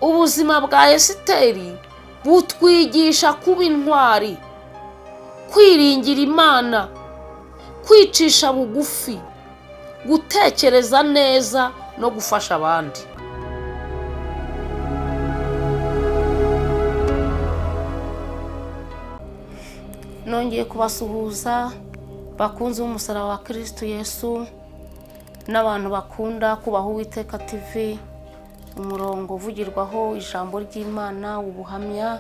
Ubuzima bwa Esiteri butwigisha kuba intwari, kwiringira Imana, kwicisha bugufi, gutekereza neza no gufasha abandi. Nongeye kubasuhuza bakunze b'umusaraba wa Kristo Yesu n'abantu bakunda kubaha Uwiteka TV, umurongo uvugirwaho ijambo ry'Imana, ubuhamya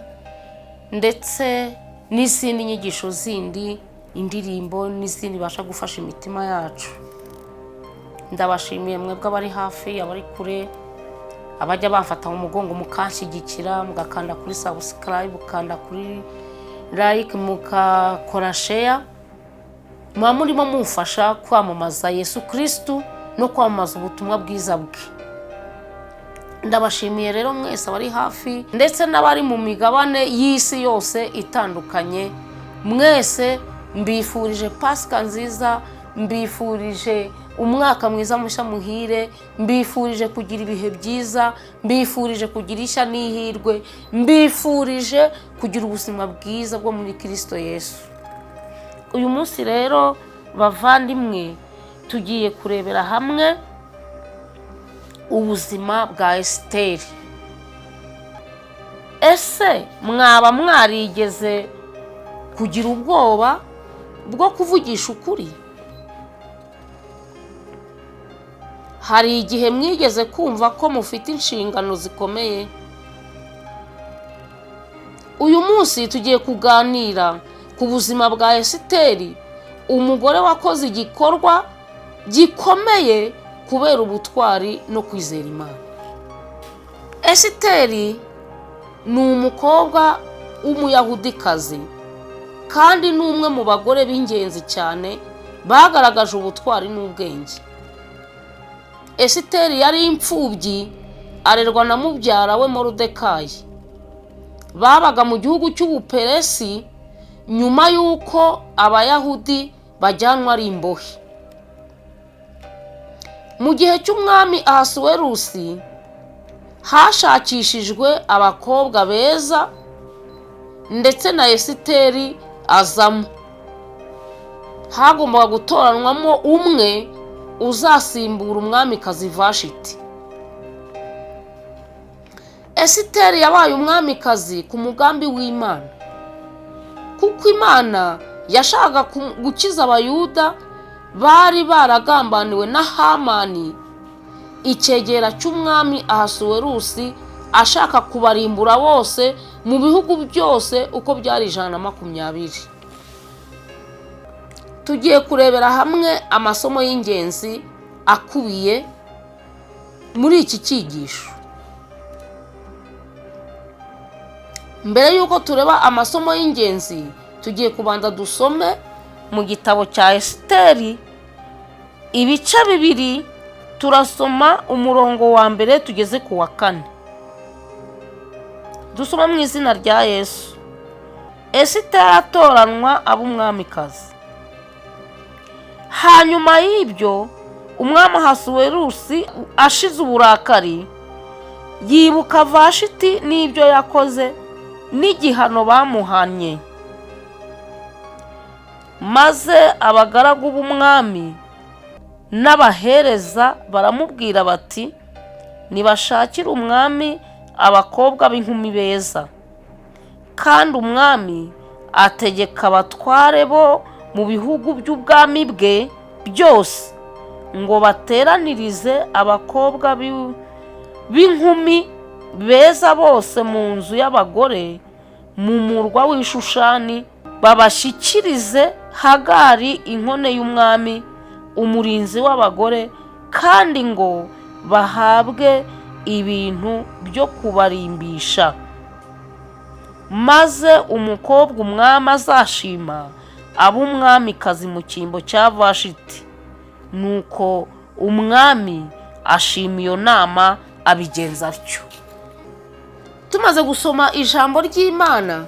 ndetse n'izindi nyigisho zindi, indirimbo n'izindi bibasha gufasha imitima yacu. Ndabashimiye mwebwe abari hafi, abari kure, abajya bamfata mu mugongo mukanshyigikira, mugakanda kuri subscribe, mukanda kuri like, mukakora share, muba murimo mumfasha kwamamaza Yesu Kristo no kwamamaza ubutumwa bwiza bwe. Ndabashimiye rero mwese abari hafi ndetse n'abari mu migabane y'isi yose itandukanye, mwese mbifurije Pasika nziza, mbifurije umwaka mwiza mushya muhire, mbifurije kugira ibihe byiza, mbifurije kugira ishya n'ihirwe, mbifurije kugira ubuzima bwiza bwo muri Kristo Yesu. Uyu munsi rero bavandimwe, tugiye kurebera hamwe ubuzima bwa Esiteri. Ese mwaba mwarigeze kugira ubwoba bwo kuvugisha ukuri? Hari igihe mwigeze kumva ko mufite inshingano zikomeye? Uyu munsi tugiye kuganira ku buzima bwa Esiteri, umugore wakoze igikorwa gikomeye kubera ubutwari no kwizera Imana. Esiteri ni umukobwa w'umuyahudikazi kandi ni umwe mu bagore b'ingenzi cyane bagaragaje ubutwari n'ubwenge. Esiteri yari imfubyi, arerwa na mubyara we Moridekayi. Babaga mu gihugu cy'Ubuperesi nyuma y'uko Abayahudi bajyanwa ari imbohe. Mu gihe cy'umwami Ahasuwerusi hashakishijwe abakobwa beza ndetse na Esiteri azamo. Hagombaga gutoranwamo umwe uzasimbura umwamikazi Vashiti. Esiteri yabaye umwamikazi ku mugambi w'Imana, kuko Imana yashakaga gukiza Abayuda bari baragambaniwe na Hamani, icyegera cy'umwami Ahasuwerusi, ashaka kubarimbura bose mu bihugu byose uko byari 120. Tugiye kurebera hamwe amasomo y'ingenzi akubiye muri iki cyigisho. Mbere y'uko tureba amasomo y'ingenzi, tugiye kubanza dusome mu gitabo cya Esiteri ibice 2, turasoma umurongo wa mbere tugeze ku wa 4. Dusoma mu izina rya Yesu. Esiteri atoranwa aba umwamikazi. Hanyuma y'ibyo umwami Ahasuwerusi ashize uburakari, yibuka Vashiti n'ibyo yakoze n'igihano bamuhanye. Maze abagaragu b'umwami n'abahereza baramubwira bati, nibashakire umwami abakobwa b'inkumi beza. Kandi umwami ategeka abatware bo mu bihugu by'ubwami bwe byose ngo bateranirize abakobwa b'inkumi beza bose mu nzu y'abagore mu murwa w'Ishushani, babashyikirize Hagari inkone y'umwami, umurinzi w'abagore, kandi ngo bahabwe ibintu byo kubarimbisha. Maze umukobwa umwami azashima abe umwamikazi mu cyimbo cya Vashiti. Nuko umwami ashima iyo nama, abigenza atyo. Tumaze gusoma ijambo ry'Imana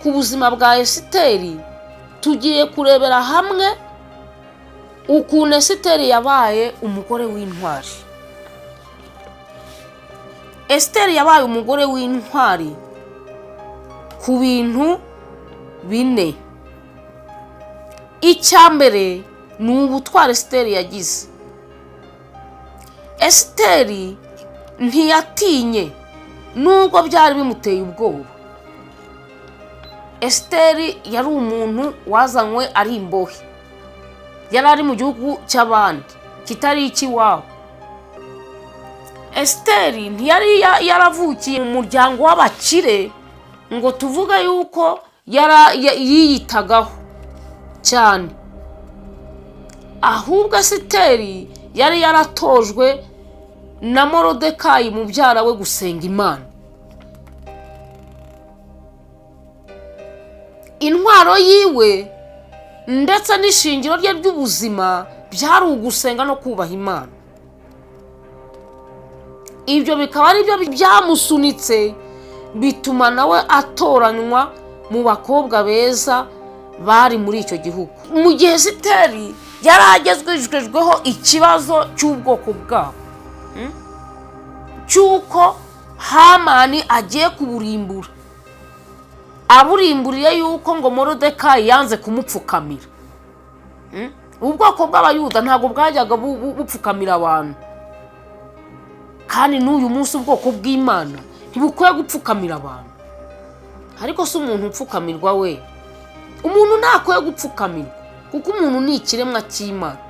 ku buzima bwa Esiteri, tugiye kurebera hamwe ukuntu Esiteri yabaye umugore w'intwari. Esiteri yabaye umugore w'intwari ku bintu bine. Icya mbere ni ubutwari Esiteri yagize. Esiteri ntiyatinye nubwo byari bimuteye ubwoba. Esiteri yari umuntu wazanywe ari imbohe, yari ari mu gihugu cy'abandi kitari icy'iwabo. Esiteri ntiyari yaravukiye mu muryango w'abakire ngo tuvuge yuko yiyitagaho cyane, ahubwo Esiteri yari yaratojwe na Morodekayi mubyara we gusenga Imana. Intwaro yiwe ndetse n'ishingiro rye ry'ubuzima byari ugusenga no kubaha Imana. Ibyo bikaba ari byo byamusunitse bituma nawe atoranywa mu bakobwa beza bari muri icyo gihugu. Mu gihe Esiteri yari agezwejweho ikibazo cy'ubwoko bwabo, cy'uko Hamani agiye kuburimbura, aburimburiye yuko ngo Morodekayi yanze kumupfukamira. Ubwoko bw'Abayuda ntabwo bwajyaga bupfukamira abantu, kandi n'uyu munsi ubwoko bw'Imana ntibukwiye gupfukamira abantu. Ariko si umuntu upfukamirwa we, umuntu ntakwiye gupfukamirwa kuko umuntu ni ikiremwa cy'Imana,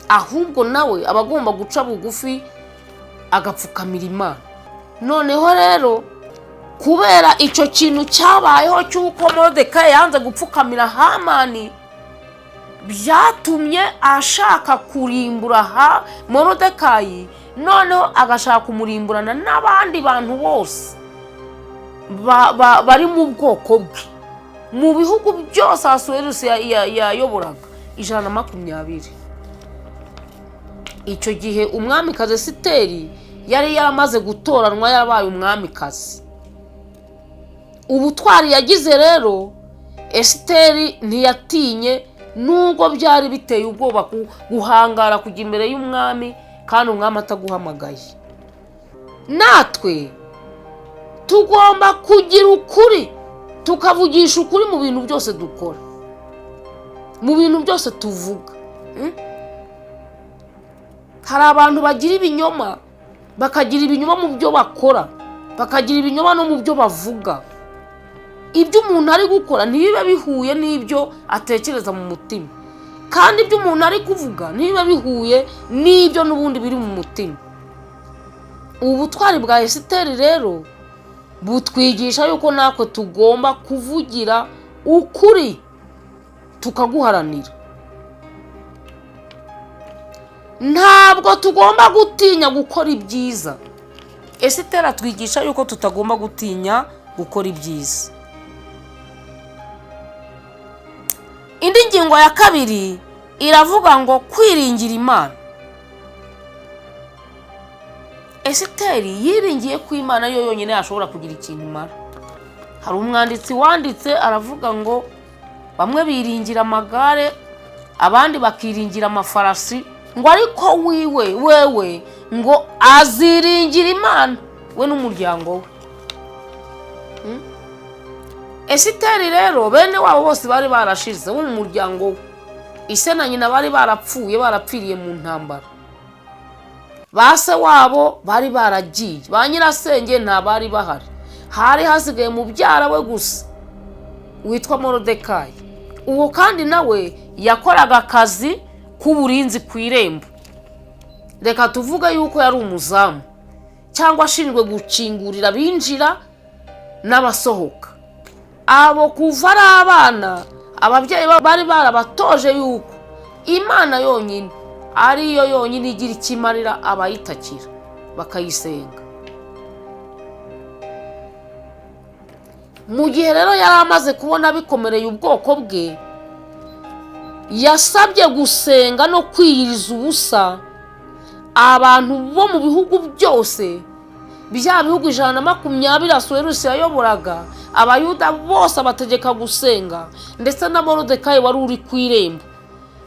ahubwo nawe aba agomba guca bugufi agapfukamira Imana. Noneho rero kubera icyo kintu cyabayeho cy'uko Morodekayi yanze gupfukamira Hamani, byatumye ashaka kurimbura Morodekayi, noneho agashaka kumurimburana n'abandi bantu bose bari mu bwoko bwe mu bihugu byose Ahasuwerusi yayoboraga 120. Icyo gihe umwamikazi Esiteri yari yaramaze gutoranwa, yarabaye umwamikazi. Ubutwari yagize rero, Esiteri ntiyatinye nubwo byari biteye ubwoba guhangara kujya imbere y'umwami kandi umwami ataguhamagaye. Natwe tugomba kugira ukuri, tukavugisha ukuri mu bintu byose dukora, mu bintu byose tuvuga. Hari abantu bagira ibinyoma, bakagira ibinyoma mu byo bakora, bakagira ibinyoma no mu byo bavuga. Ibyo umuntu ari gukora ntibibe bihuye n'ibyo atekereza mu mutima, kandi ibyo umuntu ari kuvuga ntibibe bihuye n'ibyo n'ubundi biri mu mutima. Ubutwari bwa Esiteri rero butwigisha yuko natwe tugomba kuvugira ukuri tukaguharanira. Ntabwo tugomba gutinya gukora ibyiza. Esiteri atwigisha yuko tutagomba gutinya gukora ibyiza. Indi ngingo ya kabiri iravuga ngo kwiringira Imana. Esiteri yiringiye ko Imana yo yonyine yashobora kugira ikintu imara. Hari umwanditsi wanditse aravuga ngo bamwe biringira amagare, abandi bakiringira amafarasi, ngo ariko wiwe wewe ngo aziringira Imana we n'umuryango we. Esiteri rero bene wabo bose bari barashize bo mu muryango we, ise na nyina bari barapfuye, barapfiriye mu ntambara, ba se wabo bari baragiye, ba nyirasenge nta bari bahari, hari hasigaye mubyara we gusa witwa Morodekayi. Uwo kandi nawe yakoraga akazi k'uburinzi ku irembo. Reka tuvuge yuko yari umuzamu cyangwa ashinzwe gukingurira abinjira n'abasohoka. Abo kuva ari abana, ababyeyi bari barabatoje yuko Imana yonyine ariyo yonyine igira icyo imarira abayitakira bakayisenga. Mu gihe rero yari amaze kubona bikomereye ubwoko bwe, yasabye gusenga no kwiyiriza ubusa abantu bo mu bihugu byose, bya bihugu 120 Ahasuwerusi yayoboraga, Abayuda bose abategeka gusenga, ndetse na Morodekayi wari uri ku irembo.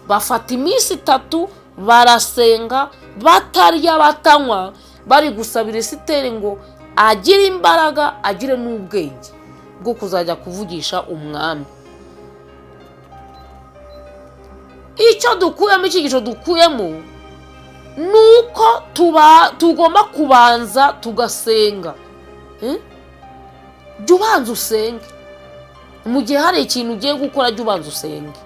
Bafata iminsi 3 barasenga batarya batanywa, Bari gusabira Esiteri ngo agire imbaraga, agire n'ubwenge bwo kuzajya kuvugisha umwami. Icyo dukuyemo, icyigisho dukuyemo ni uko tugomba kubanza tugasenga. Jya ubanza usenge mu gihe hari ikintu ugiye gukora, jya ubanza usenge.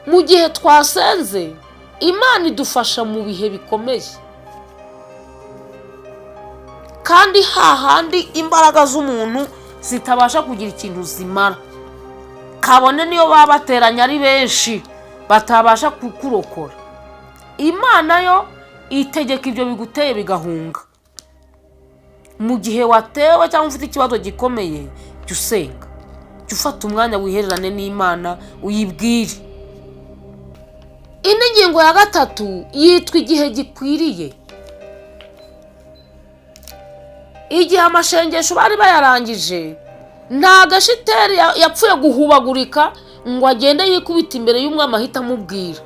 Mu gihe twasenze, Imana idufasha mu bihe bikomeye, kandi hahandi imbaraga z'umuntu zitabasha kugira ikintu zimara, kabone niyo baba bateranye ari benshi batabasha kukurokora, Imana yo itegeka ibyo biguteye bigahunga. Mu gihe watewe cyangwa ufite ikibazo gikomeye, jya usenga, jya ufata umwanya wihererane n'Imana uyibwire. Indi ngingo ya gatatu yitwa igihe gikwiriye. Igihe amashengesho bari bayarangije, nta Esiteri yapfuye guhubagurika ngo agende yikubita imbere y'umwami ahita amubwira,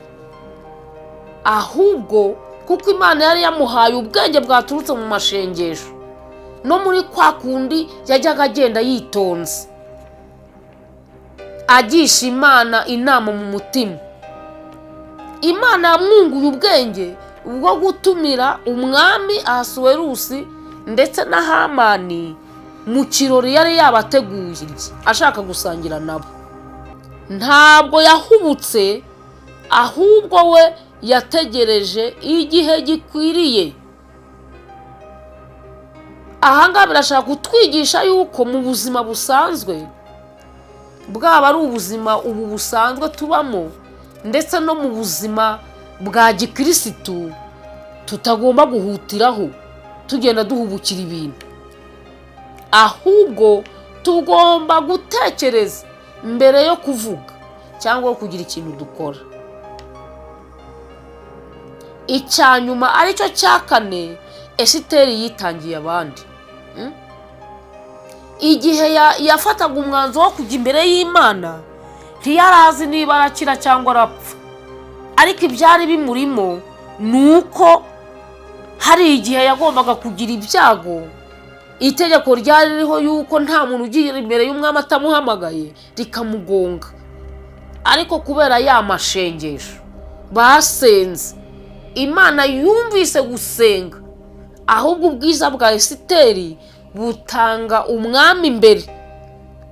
ahubwo kuko Imana yari yamuhaye ubwenge bwaturutse mu mashengesho no muri kwa kundi yajyaga agenda yitonze agisha Imana inama mu mutima. Imana yamwunguye ubwenge bwo gutumira umwami Ahasuwerusi ndetse na Hamani mu kirori yari yabateguye ashaka gusangira nabo. Ntabwo yahubutse, ahubwo we yategereje igihe gikwiriye. Ahangaha birashaka kutwigisha yuko mu buzima busanzwe, bwaba ari ubuzima ubu busanzwe tubamo ndetse no mu buzima bwa gikirisitu, tutagomba guhutiraho tugenda duhubukira ibintu, ahubwo tugomba gutekereza mbere yo kuvuga cyangwa kugira ikintu dukora. Icya nyuma aricyo cya kane, Esiteri yitangiye abandi. Igihe yafataga umwanzuro wo kujya imbere y'Imana, ntiyari azi niba arakira cyangwa arapfa, ariko ibyari bimurimo ni uko hari igihe yagombaga kugira ibyago. Itegeko ryari ririho yuko nta muntu ugiye imbere y'umwami atamuhamagaye, rikamugonga. Ariko kubera ya mashengesho basenze, Imana yumvise gusenga, ahubwo ubwiza bwa Esiteri butanga umwami imbere,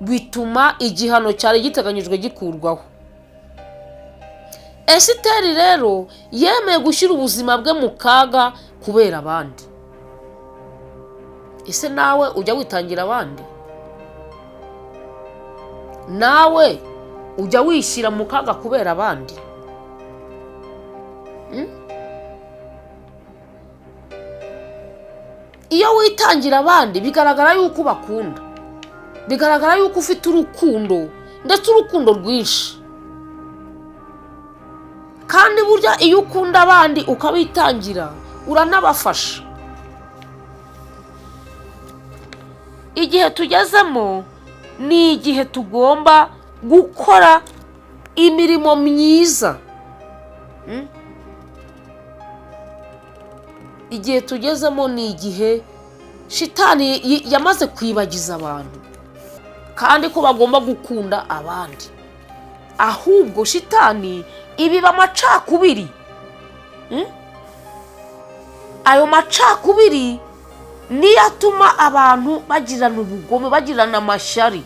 bituma igihano cyari giteganyijwe gikurwaho. Esiteri rero yemeye gushyira ubuzima bwe mu kaga kubera abandi. Ese nawe ujya witangira abandi? Nawe ujya wishyira mu kaga kubera abandi? Iyo witangira abandi bigaragara yuko ubakunda, bigaragara yuko ufite urukundo, ndetse urukundo rwinshi. Kandi burya iyo ukunda abandi ukabitangira, uranabafasha. Igihe tugezemo ni igihe tugomba gukora imirimo myiza. Igihe tugezemo ni igihe shitani yamaze kwibagiza abantu kandi ko bagomba gukunda abandi, ahubwo shitani ibiba amacakubiri. Ayo macakubiri niyo atuma abantu bagirana ubugome, bagirana amashyari,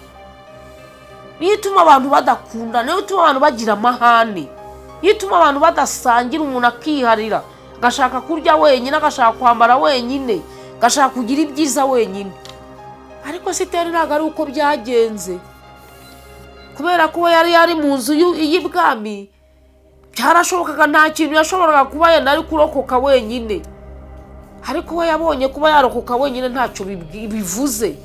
niyo ituma abantu badakunda, niyo ituma abantu bagira amahane, niyo ituma abantu badasangira, umuntu akiharira agashaka kurya wenyine, agashaka kwambara wenyine, agashaka kugira ibyiza wenyine. Ariko Esiteri ntabwo ari uko byagenze, kubera ko we yari yari mu nzu y'ibwami, byarashobokaga, nta kintu yashoboraga kuba yenda ari kurokoka wenyine. Ariko we yabonye kuba yarokoka wenyine ntacyo bivuze,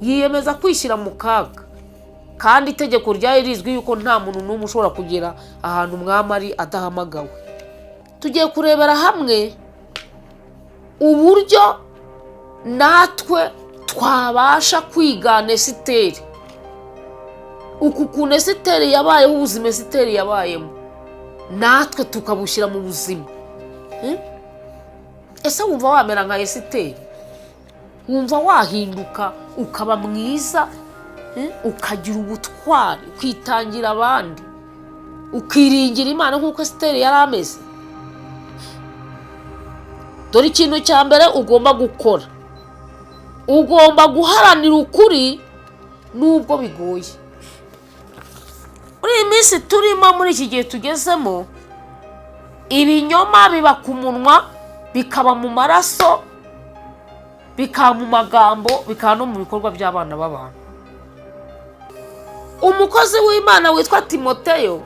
yiyemeza kwishyira mu kaga. Kandi itegeko ryari rizwi yuko nta muntu n'umwe ushobora kugera ahantu umwami ari adahamagawe. Tugiye kurebera hamwe uburyo natwe twabasha kwigana Esiteri, uku kuntu Esiteri yabayeho, ubuzima Esiteri yabayemo. Natwe tukabushyira mu buzima. Ese wumva wamera nka Esiteri? Wumva wahinduka ukaba mwiza, ukagira ubutwari, ukitangira abandi, ukiringira Imana nk'uko Esiteri yari ameze? Dore ikintu cya mbere ugomba gukora: ugomba guharanira ukuri nubwo bigoye. Muri iyi minsi turimo, muri iki gihe tugezemo, ibinyoma biba ku munwa, bikaba mu maraso, bikaba mu magambo, bikaba no mu bikorwa by'abana b'abantu. Umukozi w'Imana witwa Timoteyo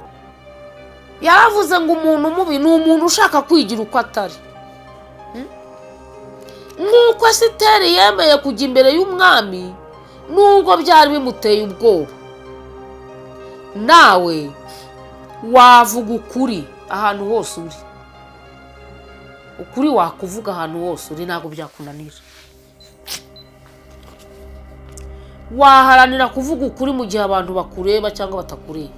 yaravuze ngo umuntu mubi ni umuntu ushaka kwigira uko atari. Nk'uko Esiteri yemeye kujya imbere y'umwami nubwo byari bimuteye ubwoba, nawe wavuga ukuri ahantu hose uri. Ukuri wakuvuga ahantu hose uri, ntabwo byakunanira. Waharanira kuvuga ukuri mu gihe abantu bakureba cyangwa batakureba.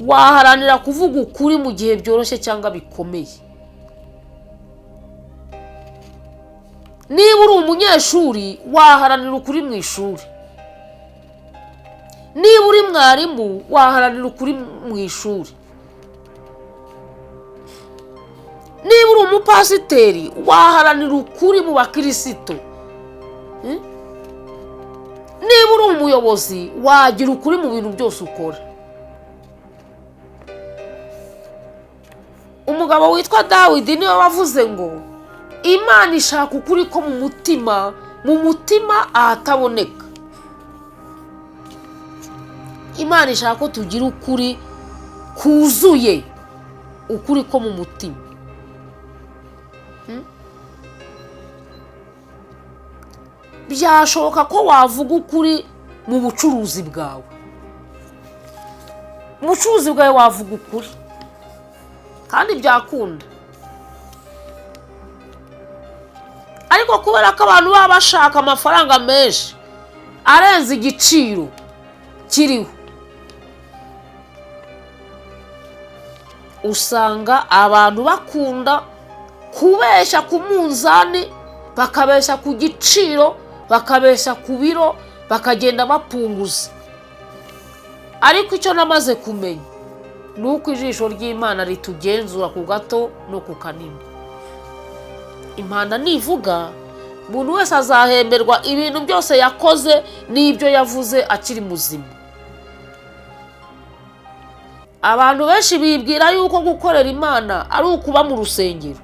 Waharanira kuvuga ukuri mu gihe byoroshye cyangwa bikomeye. Niba uri umunyeshuri, waharanira ukuri mu ishuri. Niba uri mwarimu, waharanira ukuri mu ishuri. Niba uri umupasiteri, waharanira ukuri mu bakirisito. Niba uri umuyobozi, wagira ukuri mu bintu byose ukora. Umugabo witwa Dawidi niwe wavuze ngo Imana ishaka ukuri ko mu mutima, mu mutima ahataboneka. Imana ishaka ko tugira ukuri kuzuye, ukuri ko mu mutima. Byashoboka ko wavuga ukuri mu bucuruzi bwawe. Mu bucuruzi bwawe wavuga ukuri kandi byakunda. Ariko kubera ko abantu baba bashaka amafaranga menshi arenze igiciro kiriho, usanga abantu bakunda kubeshya ku munzani, bakabeshya ku giciro, bakabeshya ku biro, bakagenda bapunguza. Ariko icyo namaze kumenya ni uko ijisho ry'Imana ritugenzura ku gato no ku kanini. Impanda nivuga, umuntu wese azahemberwa ibintu byose yakoze n'ibyo yavuze akiri muzima. Abantu benshi bibwira yuko gukorera Imana ari ukuba mu rusengero,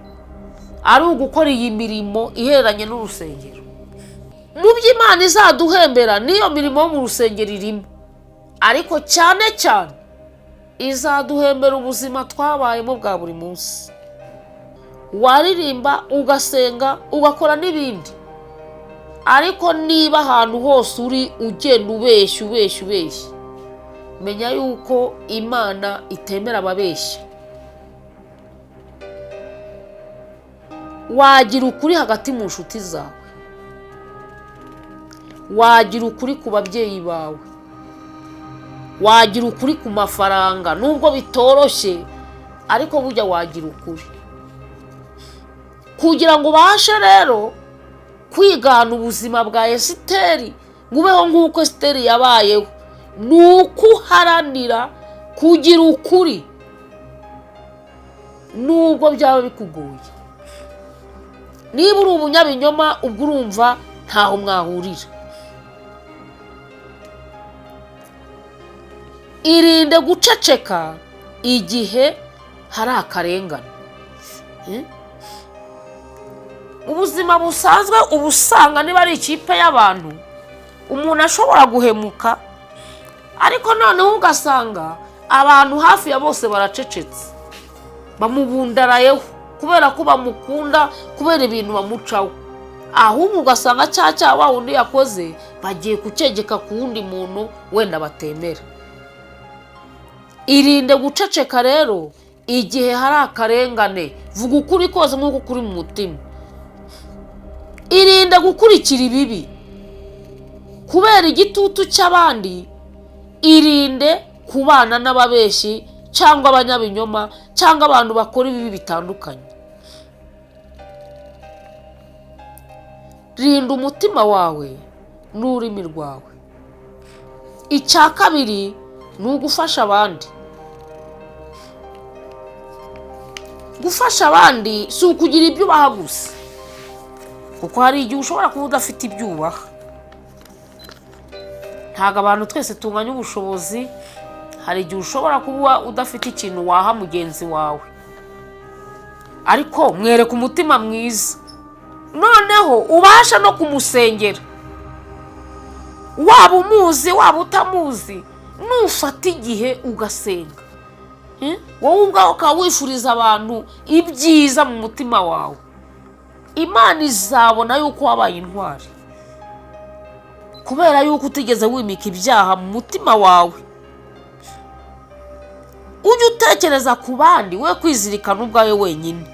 ari ugukora iyi mirimo ihereranye n'urusengero. Mu byo Imana izaduhembera n'iyo mirimo yo mu rusengero irimo, ariko cyane cyane izaduhembera ubuzima twabayemo bwa buri munsi. Waririmba, ugasenga, ugakora n'ibindi, ariko niba ahantu hose uri ugenda ubeshya, ubeshya, ubeshya, menya yuko Imana itemera ababeshya. Wagira ukuri hagati mu nshuti zawe, wagira ukuri ku babyeyi bawe, wagira ukuri ku mafaranga, nubwo bitoroshye ariko burya wagira ukuri. Kugira ngo ubashe rero kwigana ubuzima bwa Esiteri, ngo ubeho nk'uko Esiteri yabayeho, ni uko uharanira kugira ukuri nubwo byaba bikugoye. Niba uri umunyabinyoma, ubwo urumva ntaho mwahurira. Irinde guceceka igihe hari akarengane. Ubuzima busanzwe uba usanga niba ari ikipe y'abantu, umuntu ashobora guhemuka, ariko noneho ugasanga abantu hafi ya bose baracecetse, bamubundarayeho kubera ko bamukunda, kubera ibintu bamucaho. Ahubwo ugasanga cya cyaha wa wundi yakoze bagiye kucyegeka ku wundi muntu wenda batemera. Irinde guceceka rero igihe hari akarengane, vuga ukuri kose nk'uko kuri mu mutima. Irinde gukurikira ibibi kubera igitutu cy'abandi. Irinde kubana n'ababeshyi cyangwa abanyabinyoma cyangwa abantu bakora ibibi bitandukanye. Rinda umutima wawe n'ururimi rwawe. Icya kabiri ni ugufasha abandi. Gufasha abandi si ukugira ibyo ubaha gusa, kuko hari igihe ushobora kuba udafite ibyo ubaha. Ntabwo abantu twese tunganya ubushobozi, hari igihe ushobora kuba udafite ikintu waha mugenzi wawe, ariko mwereka umutima mwiza, noneho ubasha no kumusengera, waba umuzi waba utamuzi, nufata igihe ugasenga, wowe ubwawe ukaba wifuriza abantu ibyiza mu mutima wawe, Imana izabona yuko wabaye intwari, kubera yuko utigeze wimika ibyaha mu mutima wawe. Ujye utekereza ku bandi, we kwizirikana ubwawe wenyine.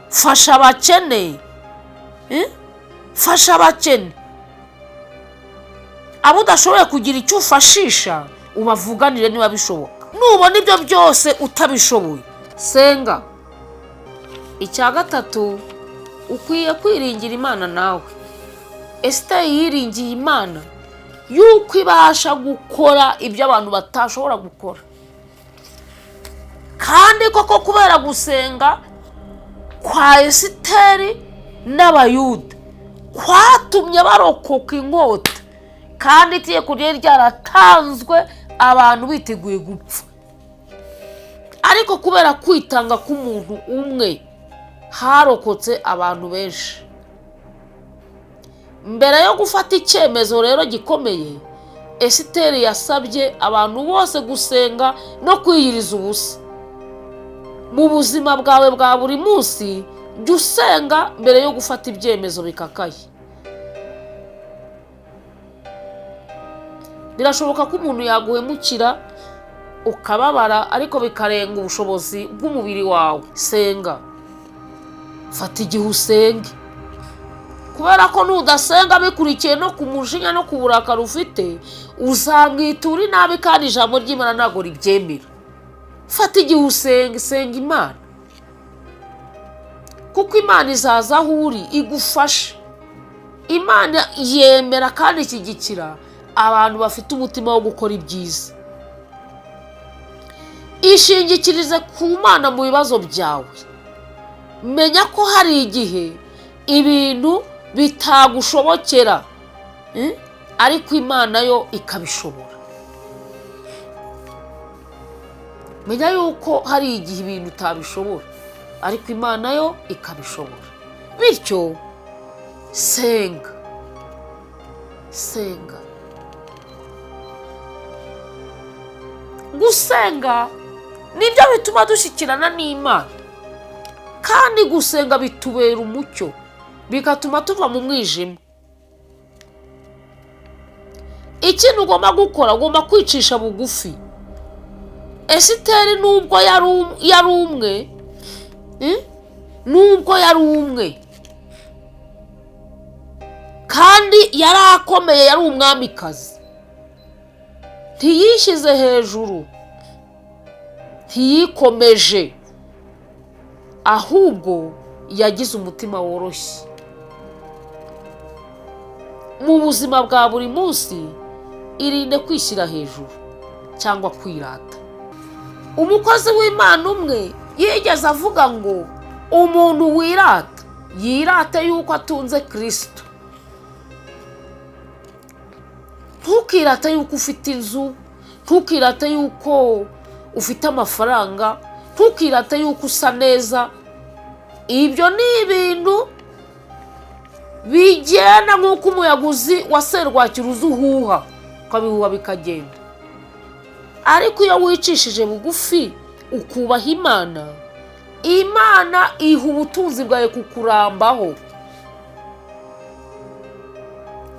Fasha abakene, fasha abakene, abo udashoboye kugira icyo ufashisha ubavuganire niba bishoboka. Nubona ibyo byose utabishoboye, senga. Icya gatatu, ukwiye kwiringira Imana nawe. Esiteri yiringiye Imana yuko ibasha gukora ibyo abantu batashobora gukora, kandi koko kubera gusenga kwa Esiteri n'Abayuda kwatumye barokoka inkota, kandi itegeko ryari ryaratanzwe abantu biteguye gupfa, ariko kubera kwitanga k'umuntu umwe harokotse abantu benshi. Mbere yo gufata icyemezo rero gikomeye, Esiteri yasabye abantu bose gusenga no kwiyiriza ubusa. Mu buzima bwawe bwa buri munsi, jya usenga mbere yo gufata ibyemezo bikakaye. Birashoboka ko umuntu yaguhemukira ukababara, ariko bikarenga ubushobozi bw'umubiri wawe. Senga, fata igihe usenge, kubera ko nudasenga bikurikiye no ku mujinya no ku burakari ufite, uzamwitura inabi, kandi ijambo ry'Imana ntabwo ribyemera. Fata igihe usenge, senga Imana, kuko Imana izaza aho uri igufashe. Imana yemera kandi ishyigikira abantu bafite umutima wo gukora ibyiza. Ishingikirize ku Mana mu bibazo byawe. Menya ko hari igihe ibintu bitagushobokera, ariko Imana yo ikabishobora. Menya yuko hari igihe ibintu utabishobora, ariko Imana yo ikabishobora. Bityo senga, senga. Gusenga nibyo bituma dushyikirana n'Imana, kandi gusenga bitubera umucyo, bigatuma tuva mu mwijima. Ikintu ugomba gukora, ugomba kwicisha bugufi. Esiteri nubwo yari umwe, nubwo yari umwe kandi yari akomeye, yari umwamikazi, ntiyishyize hejuru, ntiyikomeje, ahubwo yagize umutima woroshye. Mu buzima bwa buri munsi, irinde kwishyira hejuru cyangwa kwirata. Umukozi w'Imana umwe yigeze avuga ngo umuntu wirata yirate yuko atunze Kristo. Ntukirate yuko ufite inzu, ntukirate yuko ufite amafaranga, ntukirate yuko usa neza. Ibyo ni ibintu bigenda nk'uko umuyaguzi wa serwakira uza uhuha, ukabihuha bikagenda. Ariko iyo wicishije bugufi ukubaha Imana, Imana iha ubutunzi bwawe kukurambaho.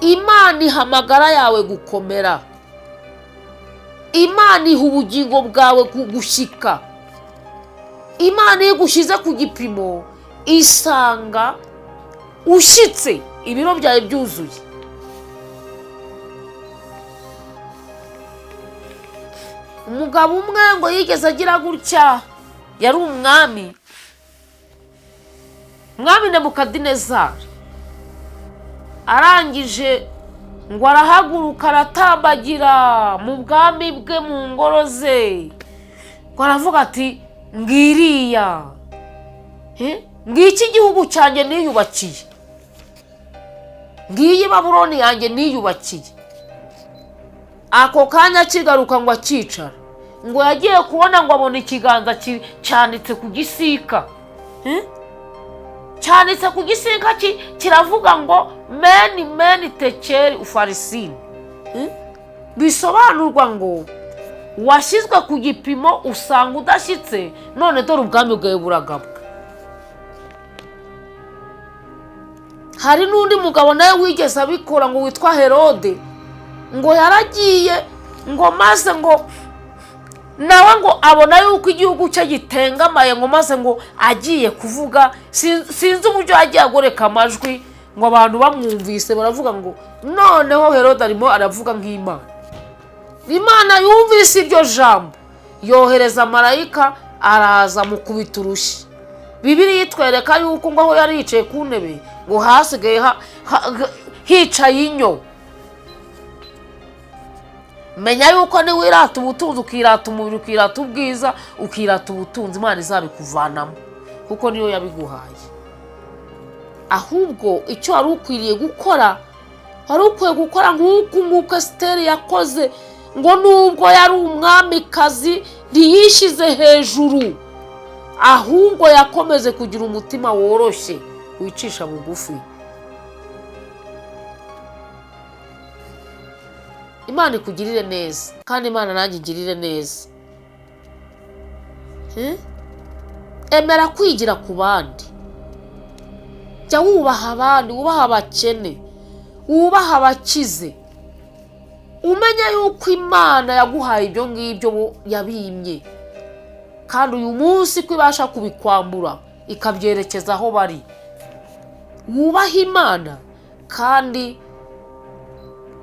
Imana iha amagara yawe gukomera. Imana iha ubugingo bwawe gushyika. Imana iyo igushyize ku gipimo isanga ushyitse, ibiro byawe byuzuye. Umugabo umwe ngo yigeze agira gutya, yari umwami, umwami Nebukadinezari. Arangije ngo arahaguruka, aratambagira mu bwami bwe, mu ngoro ze, ngo aravuga ati: "Ngiriya, ngiki igihugu cyanjye niyubakiye, ngiyi Babuloni yanjye niyubakiye." Ako kanya akigaruka ngo akicara, ngo yagiye kubona ngo abona ikiganza cyanditse ku gisika. Cyanditse ku gisika, kiravuga ngo: "Mene mene tekeli ufarisini." Bisobanurwa ngo: "Washyizwe ku gipimo usanga udashyitse, none dore ubwami bwawe buragabwa." Hari n'undi mugabo nawe wigeze abikora ngo witwa Herode. Ngo yaragiye, ngo maze ngo nawe ngo abona yuko igihugu cye gitengamaye, ngo maze ngo agiye kuvuga, sinzi uburyo yagiye agoreka amajwi, ngo abantu bamwumvise baravuga ngo: "Noneho Herode arimo aravuga nk'Imana." Imana yumvise iryo jambo, yohereza marayika, araza mukubita urushyi. Bibiliya itwereka yuko ngo aho yari yicaye ku ntebe ngo hasigaye hicaye inyo. Menya yuko niwirata ubutunzi, ukirata umubiri, ukirata ubwiza, ukirata ubutunzi, Imana izabikuvanamo kuko niyo yabiguhaye. Ahubwo icyo wari ukwiriye gukora, wari ukwiye gukora nk'uku nguku Esiteri yakoze. Ngo nubwo yari umwamikazi ntiyishyize hejuru, ahubwo yakomeze kugira umutima woroshye wicisha bugufi. Imana ikugirire neza, kandi Imana nanjye igirire neza. Emera kwigira ku bandi, jya wubaha abandi, wubaha abakene, wubaha abakize, umenye yuko Imana yaguhaye ibyo ngibyo yabimye, kandi uyu munsi ko ibasha kubikwambura ikabyerekeza aho bari. Wubahe Imana kandi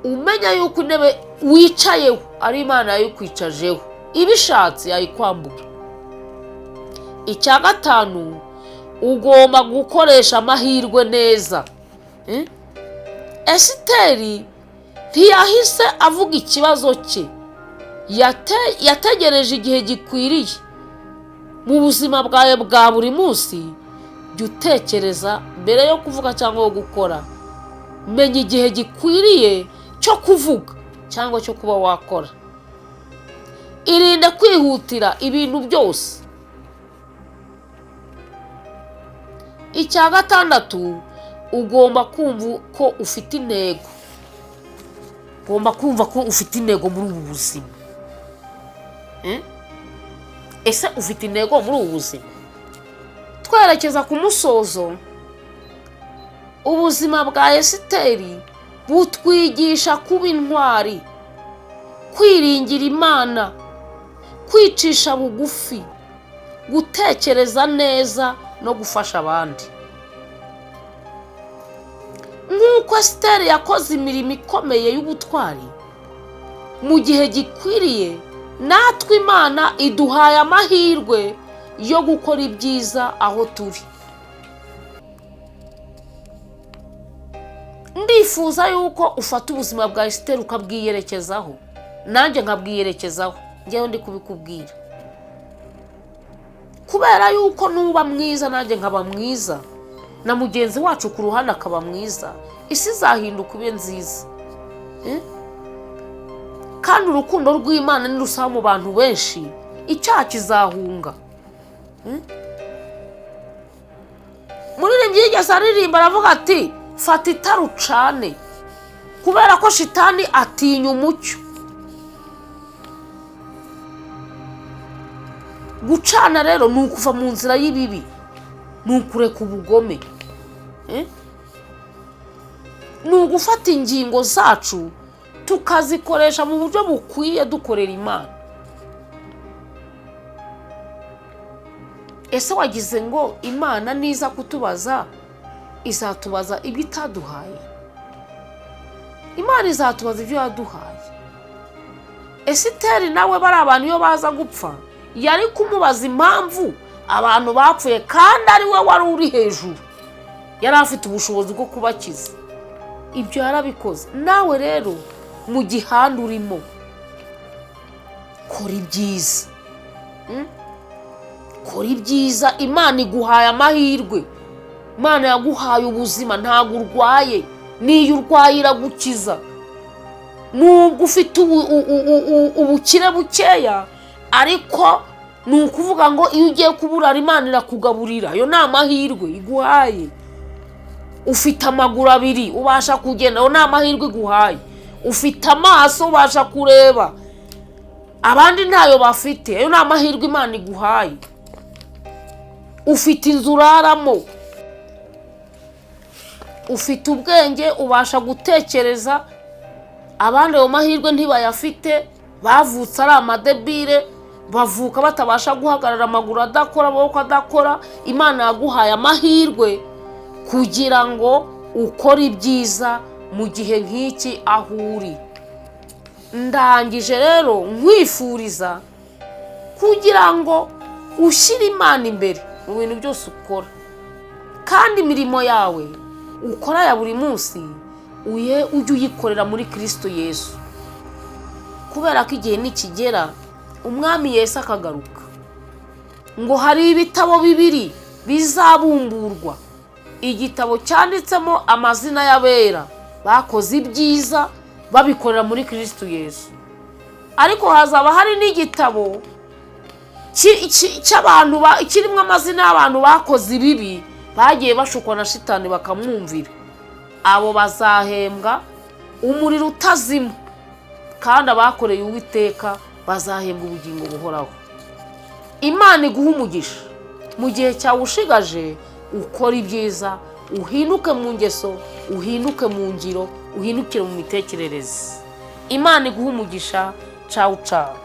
umenya yuko intebe wicayeho ari Imana yayikwicajeho, ibishatse yayikwambura. Icya gatanu, ugomba gukoresha amahirwe neza. Esiteri ntiyahise avuga ikibazo cye, yategereje igihe gikwiriye. Mu buzima bwawe bwa buri munsi, jya utekereza mbere yo kuvuga cyangwa yo gukora. Menya igihe gikwiriye cyo kuvuga cyangwa cyo kuba wakora. Irinde kwihutira ibintu byose. Icya gatandatu, ugomba kumva ko ufite intego. Ugomba kumva ko ufite intego muri ubu buzima. Ese ufite intego muri ubu buzima? Twerekeza ku musozo, ubuzima bwa Esiteri butwigisha kuba intwari, kwiringira Imana, kwicisha bugufi, gutekereza neza no gufasha abandi. Nk'uko Esiteri yakoze imirimo ikomeye y'ubutwari mu gihe gikwiriye, natwe Imana iduhaye amahirwe yo gukora ibyiza aho turi. Ndifuza yuko ufata ubuzima bwa Esiteri ukabwiyerekezaho, nanjye nkabwiyerekezaho, ngewe ndi kubikubwira, kubera yuko nuba mwiza nanjye nkaba mwiza, na mugenzi wacu ku ruhande akaba mwiza, isi izahinduka ibe nziza. Kandi urukundo rw'Imana nirusaba mu bantu benshi, icyaha kizahunga. Muririmbyi yigeze aririmba aravuga ati: "Fata itara ucane," kubera ko shitani atinya umucyo. Gucana rero ni ukuva mu nzira y'ibibi, ni ukureka ubugome, ni ugufata ingingo zacu tukazikoresha mu buryo bukwiye dukorera Imana. Ese wagize ngo Imana niza kutubaza izatubaza ibyo itaduhaye? Imana izatubaza ibyo yaduhaye. Esiteri nawe bari abantu iyo baza gupfa, yari kumubaza impamvu abantu bapfuye kandi ari we wari uri hejuru, yari afite ubushobozi bwo kubakiza. Ibyo yarabikoze. Nawe rero mu gihanda urimo, kora ibyiza. Kora ibyiza. Imana iguhaye amahirwe, Imana yaguhaye ubuzima, ntabwo urwaye. N'iyo urwaye iragukiza. Nubwo ufite ubukire bukeya, ariko ni ukuvuga ngo iyo ugiye kuburara Imana irakugaburira. Ayo ni amahirwe iguhaye. Ufite amaguru abiri, ubasha kugenda, ayo ni amahirwe iguhaye. Ufite amaso, ubasha kureba, abandi ntayo bafite, ayo ni amahirwe Imana iguhaye. Ufite inzu uraramo, ufite ubwenge, ubasha gutekereza, abandi ayo mahirwe ntibayafite. Bavutse ari amadebire, bavuka batabasha guhagarara, amaguru adakora, amaboko adakora. Imana yaguhaye amahirwe kugira ngo ukore ibyiza mu gihe nk'iki aho uri. Ndangije rero nkwifuriza kugira ngo ushyire Imana imbere mu bintu byose ukora, kandi imirimo yawe ukora ya buri munsi uye ujye uyikorera muri Kirisito Yesu, kubera ko igihe nikigera Umwami Yesu akagaruka, ngo hari ibitabo bibiri bizabumburwa: igitabo cyanditsemo amazina y'abera bakoze ibyiza babikorera muri Kirisito Yesu, ariko hazaba hari n'igitabo cy'abantu kirimo amazina y'abantu bakoze ibibi, bagiye bashukwa na Shitani bakamwumvira. Abo bazahembwa umuriro utazima, kandi abakoreye Uwiteka bazahembwa ubugingo buhoraho. Imana iguha umugisha mu gihe cyawe ushigaje, ukora ibyiza, uhinduke mu ngeso, uhinduke mu ngiro, uhindukire mu mitekerereze. Imana iguha umugisha. Cawu cawu.